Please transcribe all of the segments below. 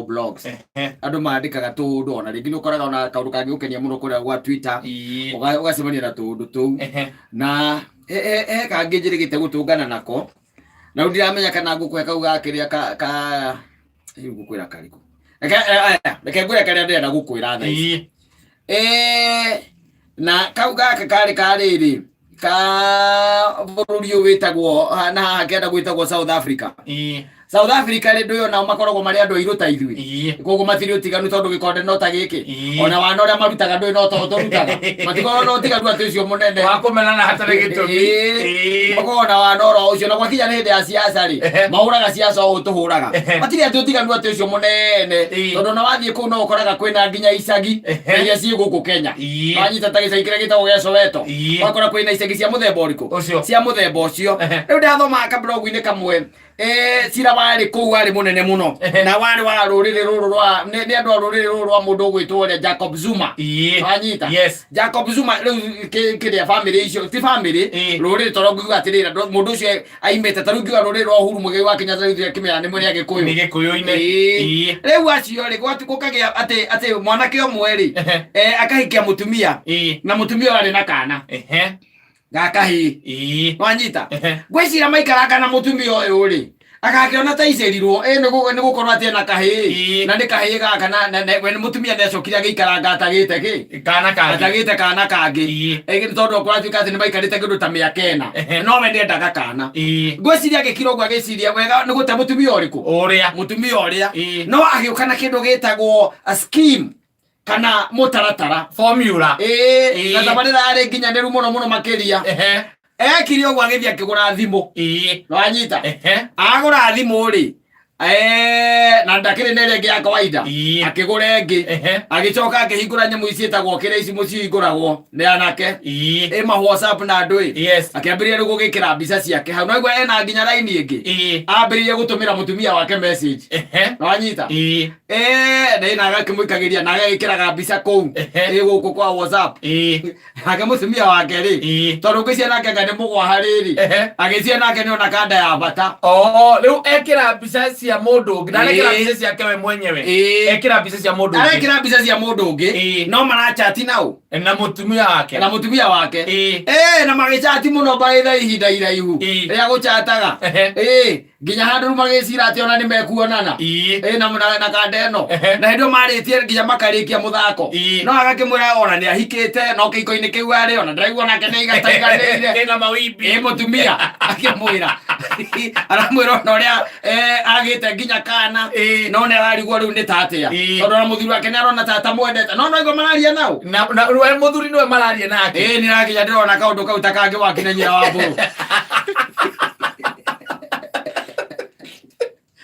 Blogs, andũ mandĩkaga tũũndũ, ona rĩngĩ nĩ ũkoraga ona kaũndũ kangĩgũkenia mũno kũrĩa gwa Twitter, ũgacemania na tũũndũ tũu. Na he kangĩ njĩrĩgĩte gũtũngana nako, na rĩu ndiramenya kana ngũkũhe kau gakĩrĩa ka rĩu ngũkwĩra karĩkũ. Reke aya, reke ngwĩre karĩa ndĩrenda gũkwĩra thaa ici. Na kau gaka karĩ ka rĩrĩ ka bũrũri ũyũ wĩtagwo na haha kĩanda gwĩtagwo South Africa. South Africa rĩ, ndũĩ onao makoragwo marĩ andũ airũ ta ithuĩ. Koguo matirĩ ũtiganu, tondũ gĩkonde no ta gĩkĩ. Ona wana ũrĩa marutaga, ndũĩ no ta tũrutaga, matikoragwo na ũtiganu atĩ ũcio mũnene wa kũmenana hatarĩ gĩtũmi. Makoragwo na wana oro ũcio, na gwakinya nĩ hĩndĩ ya siasa rĩ, mahũraga siasa o ũũ tũhũraga. Matirĩ atĩ ũtiganu atĩ ũcio mũnene, tondũ ona wathiĩ kũu no ũkoraga kwĩna nginya icagi ta iria ciĩ gũkũ Kenya. Wanyita ta gĩcagi kĩrĩa gĩtagwo gĩa Soweto, wakora kwĩna icagi cia mũthemba ũrĩkũ? Ũcio. Cia mũthemba ũcio. Rĩu ndathoma kablogu-inĩ kamwe, cira warĩ kũu warĩ mũnene mũno, na warĩ wa rũrĩrĩ rũrũ rwa nĩ andũ a rũrĩrĩ rũrũ rwa mũndũ ũgwĩtwo ũrĩa Jacob Zuma. Wanyita? Yes. Jacob Zuma rĩu kĩrĩa family icio ti family, rũrĩrĩ, tondũ ngiuga atĩrĩrĩ, mũndũ ũcio aimĩte, ta rĩu ngiuga rũrĩrĩ rwa Uhuru Muigai wa Kenyatta, rĩu kĩmera nĩ mũrĩ Agĩkũyũ. Nĩ Gĩkũyũ-inĩ. Rĩu acio rĩ, gũkagĩa atĩ mwanake ũmwe rĩ, akahikia mũtumia, na mũtumia ũyũ arĩ na kana gakahĩĩ. Wanyita? Ngwĩciria maikaranga na mũtumia ũyũ rĩ, agakĩona ta icĩrirwo ĩ nĩ gũkorwo atĩ ena kahĩĩ. Na nĩ kahĩĩ gaka, na we nĩ mũtumia nĩacokire agĩikaranga atagĩte kĩ? Kana kangĩ. Atagĩte kana kangĩ. Ĩ, tondũ kũratuĩka atĩ nĩ maikarĩte kĩndũ ta mĩaka 4, no we nĩendaga kana. Ngwĩciria agĩkira ũguo, agĩciria wega nĩ gũte mũtumia ũrĩkũ? Ũrĩa. Mũtumia ũrĩa. No agĩũka na kĩndũ gĩtagwo a scheme kana mũtaratara. Formula. Na tabarĩra yarĩ nginyanĩru mũno mũno makĩria. Ekire ũguo, agĩthiĩ akĩgũra thimũ. Wanyita? Agũra thimũ rĩ, na ndakĩrĩ na ĩrĩa ĩngĩ ya kawaida, akĩgũra ĩngĩ. Agĩcoka akĩhingũra nyamũ ici ciĩtagwo kĩrĩa ici mũcihingũragwo nĩ anake, ĩ ma WhatsApp na andũ ĩ. Akĩambĩrĩria rĩu gũgĩkĩra mbica ciake hau, naigua ena nginya raini ĩngĩ. Ambĩrĩria gũtũmĩra mũtumia wake message. Wanyita? Na ĩna agakĩmũikagĩria na agagĩkĩraga mbica kũu, ĩ gũkũ kwa WhatsApp. Nake mũtumia wake rĩ, tondũ ngwĩciria nake anga nĩ mũgwaha rĩrĩ, agĩciria nake nĩ ona kanda ya bata. Oh, rĩu ekĩra mbica cia mũndũ ũngĩ, ndarekĩra mbica ciake we mwenyewe. Ekĩra mbica cia mũndũ ũngĩ. Arekĩra mbica cia mũndũ ũngĩ. No marachati nao. Na mũtumia wake. Na mũtumia wake. Na magĩchati mũno baitha ihinda iraihu rĩa gũchataga. Nginya handũ rĩu magĩcira atĩ ona nĩ mekuonana. Na kanda ĩno. Na hĩndĩ ĩyo marĩtie nginya makarĩkia mũthako. No agakĩmwĩra ona nĩ ahikĩte, no kĩhiko-inĩ kĩu arĩ ona ndĩraigua nake nĩ aigataiganĩire. Kĩna mawimbi. Mũtumia akĩmwĩra, aramwĩra ona ũrĩa agĩte nginya kana, no nĩ ararigwo rĩu nĩ ta atĩa, tondũ ona mũthuri wake nĩ arona ta atamwendete, no no igua mararia nao. Na we mũthuri nĩwe mararia nake. Nĩ rakinya ndĩrona kaũndũ kau ta kangĩ wakinya nyina wa mbũrũ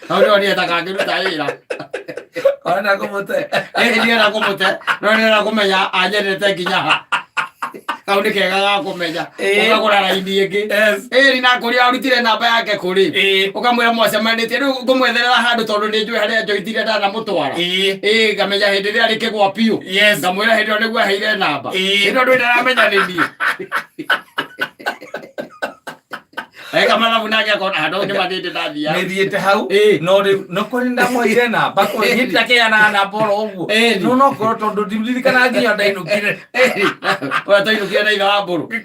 hau, ndĩronire ta kangĩruta wĩra. Ona kũmũte. Ndienda kũmũte, no ndĩrenda kũmenya anyendete nginya ha. Kau nĩ kega ga kũmenya. Ũkagũra raini ĩngĩ. Ĩni na kũrĩa arutire namba yake kũrĩ, ũkamwĩra mwacemanĩtie, rĩu ngũmwetherera handũ, tondũ nĩ njũĩ harĩa njoitire ndanamũtwara. Ĩĩ, ngamenya hĩndĩ ĩrĩa arĩ kĩgwa biũ. Ngamwĩra hĩndĩ ĩyo nĩguo aheire namba. Hĩndĩ ĩyo ndũĩ ndaramenya nĩ niĩ. Eka mathabu nake akona handũ nĩ mathiĩte ndathiaga. Nĩthiĩte hau. No rĩu no kũrĩ ndamũheire namba, kũrĩ niĩ ndakĩheanaga namba oro ũguo. No no korwo tondũ ndiririkanaga nginya ndainũkire. Ũrĩa twainũkire na ithe wa mbũrũ.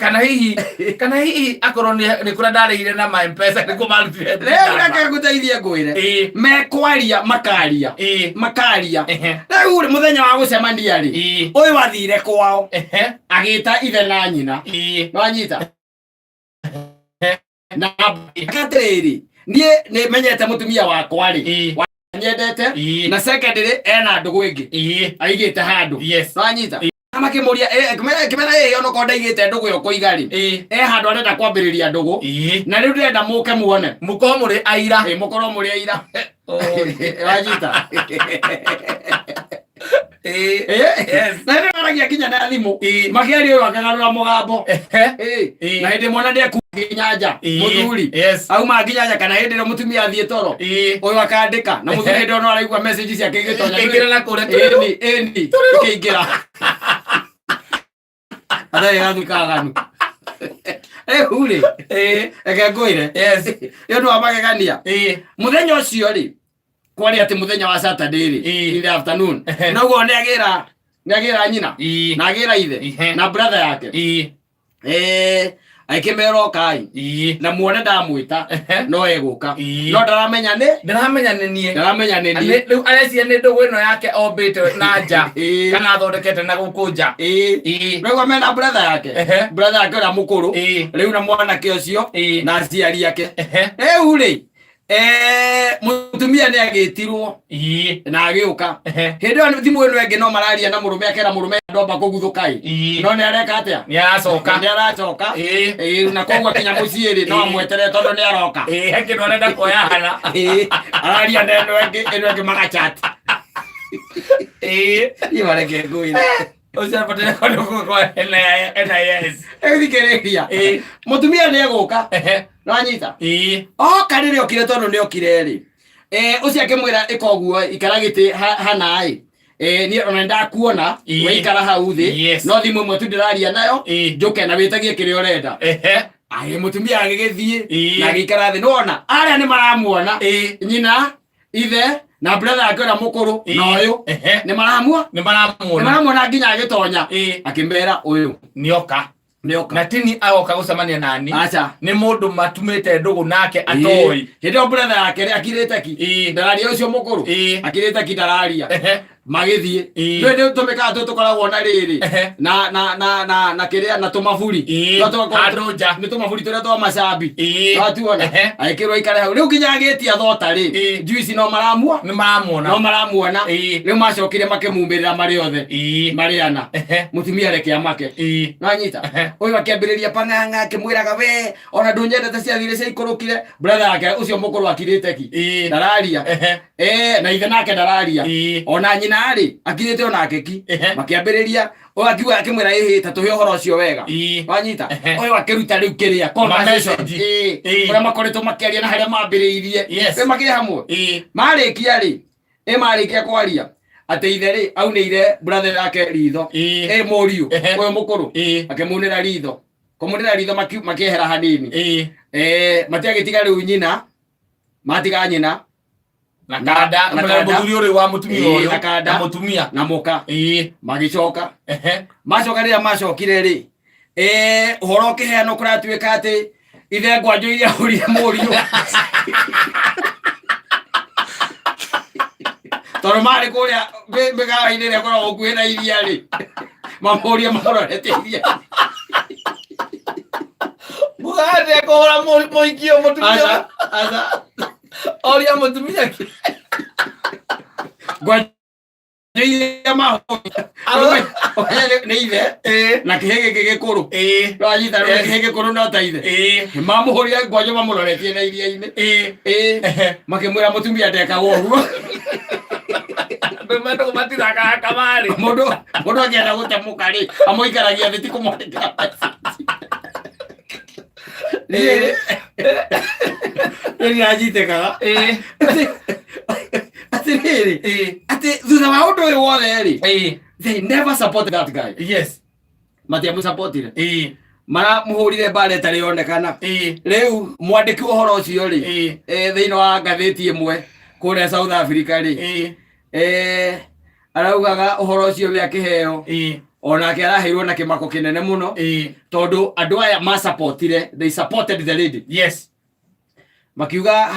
Kana hihi akorwo nĩ kũrĩa ndarĩhire na ma M-Pesa nĩkuo marutire. Rĩu reke ngũteithie, ngwĩre. Mekwaria, makaria, makaria. Rĩu rĩ, mũthenya wa gũcemania rĩ, ũyũ athire kwao, agĩta ithe na nyina. Wanyita? Na atĩrĩrĩ, niĩ nĩ menyete mũtumia wakwa rĩ, nyendete, na secondary ena ndũgũ ĩngĩ aigĩte handũ. Wanyita? Makĩmũria, kĩmera ĩ onokorwo ndaigĩte ndũgũ ĩyo kũiga rĩ, e handũ arenda kwambĩrĩria ndũgũ, na rĩu ndĩrenda mũke muone. Mũkorwo mũrĩ aira. Mũkorwo mũrĩ aira. Wanyita? Na hĩndĩ maragia nginya na thimũ, makĩaria ũyũ akagarũra mũgambo. Na hĩndĩ mwana nĩ nginya nja, mũthuri auma nginya nja, kana hĩndĩ ĩrĩa mũtumia athiĩ toro, ũyũ akandĩka, na mũthuri hĩndĩ ĩyo no araigua message ciake igĩtonya. Ikĩingĩra na kũrĩa. Ĩni ĩni, ikĩingĩra atarĩ gathukaganu. Rĩu rĩ, reke ngwĩre, nĩ ũndũ wa magegania, mũthenya ũcio rĩ. Kwarĩ atĩ mũthenya wa Saturday rĩ, in the afternoon, noguo nĩ agĩra nyina na agĩra ithe na brother yake. Akĩmera okai na muone ndamwĩta no egũka. No ndaramenya nĩ Ndĩramenya nĩ niĩ. Ndaramenya nĩ niĩ. Rĩu arecia nĩ ndũgũ ĩno yake ombĩte na nja kana athondekete na gũkũ nja. Rĩu mena brother yake, brother yake ũrĩa mũkũrũ rĩu na mwanake ũcio na aciari ake. Rĩu rĩ, mũtumia nĩ agĩtirwo na agĩũka. Hĩndĩ ĩyo thimũ ĩno ĩngĩ no mararia na mũrũme, akera mũrũme ndomba kũguthũka ĩ, no nĩ areka atĩa? Nĩ aracoka. Nĩ aracoka. Na koguo akinya mũciĩ rĩ, no amweterere tondũ nĩ aroka. He kĩndũ arenda kuoya hana. Araria na ĩno ĩngĩ, ĩno ĩngĩ magachat. Niĩ mareke ngwĩre. Ũcio abataire kũndũ kwa NIS. Rĩu thikĩrĩria. Mũtumia nĩ egũka. Nĩwanyita? Oka rĩrĩa okire, tondũ nĩ okire rĩ, ũcio akĩmwĩra ĩka ũguo, ikara gĩtĩ hana ĩ. Niĩ ona nĩndakuona. Waikara hau thĩ. No thimũ ĩmwe tu ndĩraria nayo. Njũke na wĩtagie kĩrĩa ũrenda. Agĩ mũtumia agĩgĩthiĩ na agĩikara thĩ. Nĩwona arĩa nĩ maramuona, nyina, ithe na brother yake ũrĩa mũkũrũ na ũyũ nĩ maramua Nĩ maramuona. Nĩ maramuona nginya agĩtonya. Akĩmera ũyũ Nĩoka. Nĩoka. Na tini agoka gũcemania nani. Aca. Nĩ mũndũ matumĩte ndũgũ nake atoĩ. Hĩndĩ ĩyo brother yake rĩ, akirĩte ki. Ndararia ũcio mũkũrũ. Akirĩte ki, ndararia. Magĩthiĩ. Nĩ nĩ tũmĩkawa tũtũ tũkoragwo na rĩrĩ na na na na na kĩrĩa na tũmaburi. No tũgakorwo Handũ nja. Nĩ tũmaburi tũrĩa twa macambi. Watuona? Agĩkĩrwo aikare hau. Rĩu nginya agĩtia thota rĩ, juice no maramua Nĩ maramuona. No maramuona. Rĩu macokire makĩmumĩrĩra marĩ othe, marĩ ana. Mũtumia reke amake. Nanyita? Ũyũ akĩambĩrĩria pang'ang'a akĩmwĩraga we ona ndũnyendete, ciathire ciaikũrũkire. Brother yake ũcio mũkũrũ akirĩte ki. Ndararia. Na ithe nake ndararia. Ona nyina rĩ, akirĩte onake ki. Makĩambĩrĩria ũyũ akiuga, akĩmwĩra ĩhĩ ta tũhe ũhoro ũcio wega. Wanyita? Ũyũ akĩruta rĩu kĩrĩa conversation. Message. Ũrĩa makoretwo makĩaria na harĩa mambĩrĩirie. Rĩu makĩrĩ hamwe. Marĩkia rĩ, marĩkia kwaria atĩ ithe rĩ aunĩire brother yake ritho. Mũriũ ũyũ mũkũrũ akĩmunĩra ritho, kũmunĩra ritho makĩehera hanini. Matiagĩtiga rĩu nyina, matiga nyina Na kanda. Na kanda. Mũthuri ũrĩ wa mũtumia ũyũ. Na kanda. Na mũtumia. Na mũka. Magĩcoka. Macoka, rĩrĩa macokire rĩ, ũhoro ũkĩheanwo kũratuĩka atĩ ithe ngwanjũ iria ahũrire mũriũ tondũ marĩ kũrĩa mĩgawa-inĩ ĩrĩa ĩkoragwo gũkuhĩ na iria rĩ, mamũrie marorete iria. Mũgate kũhũra mũhiki ũyũ mũtumia. Aca, aca. Oria mũtumia kĩ. Ngwanjũ iria mahũrire nĩ ithe na kĩhĩ gĩkĩ gĩkũrũ. Wanyita? Rĩu kĩhĩ gĩkũrũ no ta ithe. Mamũhũrire ngwanjũ mamũroretie na iria-inĩ. Makĩmwĩra mũtumia ndekaga ũguo. Andũ mendagwo matithakaga kamarĩ. Mũndũ angĩenda gũtemũka rĩ, amũikaragia thĩ, ti kũmwandĩkĩra message. Niĩ nĩndĩranjitĩkaga atĩrĩrĩ, atĩ thutha wa ũndũ ũyũ wothe rĩ, they never support that guy. Matiamũsupportire. Maramũhũrire mbara ĩtarĩ yonekana. Rĩu mwandĩki ũhoro ũcio rĩ, thĩinĩ wa ngathĩti ĩmwe kũrĩa South Africa rĩ, araugaga ũhoro ũcio we akĩheo onake araheirwo na kĩmako kĩnene mũno, tondũ andũ aya masupportire, they supported the lady. Makiuga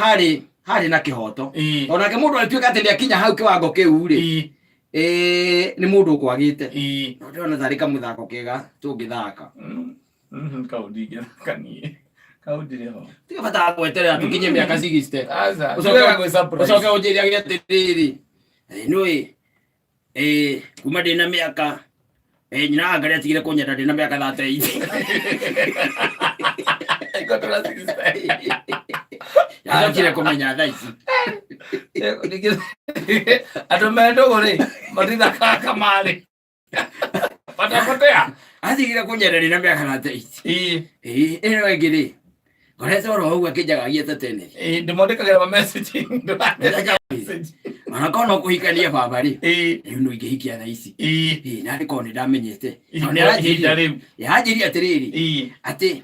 harĩ na kĩhoto. Onake mũndũ agĩtuĩka atĩ nĩakinya hau kĩwango kĩu rĩ, nĩ mũndũ ũkwagĩte. No ndĩrona tarĩ kamũthako kega tũngĩthaka. Kau ndingĩthaka niĩ. Kau ndirĩ ho. Tiga bata wa gweterera tũkinye mĩaka 60. Aca. Ũcoke Ũcoke gwĩ surprise. Ũcoke ũnjĩre atĩrĩrĩ, nĩũĩ kuma ndĩna mĩaka nyina wa Ngai atigire kũnyenda ndĩna mĩaka 38. Iko tũra 60. Acokire kũmenya thaa ici. Andũ me ndũgũ rĩ, matithakaga kamarĩ. Patapotea. Atigire kũnyenda ndĩna mĩaka 38. Ĩno ĩngĩ rĩ, ngoretwo oro ũguo akĩnjagagia ta tene. Ndĩmwandĩkagĩra ma message. Ndũrandĩkĩra message. Onakorwo no kũhikania baba rĩ, rĩu no ingĩhikia thaa ici. Na korwo nĩ ndamenyete. Tondũ nĩ Ihinda rĩu. Aranjĩrire atĩrĩrĩ, atĩ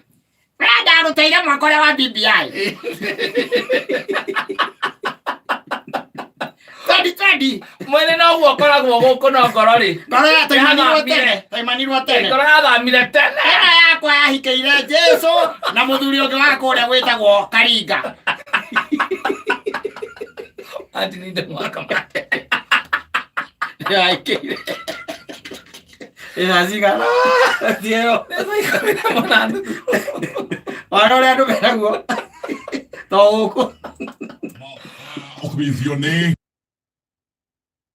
we ndarutĩire mwaka ũrĩa wa BBI. Twendi twendi. Mwene noguo ũkoragwo gũkũ no ngoro rĩ. Ngoro ya taimanirwo Yathamire. tene, taimanirwo tene. Ngoro yathamire tene. Ĩno yakwa yahikĩire Jesu na mũthuri ũngĩ wa kũrĩa wĩtagwo Karinga. Atininde mwaka make. Yahikĩire. Ĩna cigana? Tiero. Nĩ thaa 18. Wana ũrĩa andũ meragwo. To gũkũ. Ũkũbithio nĩ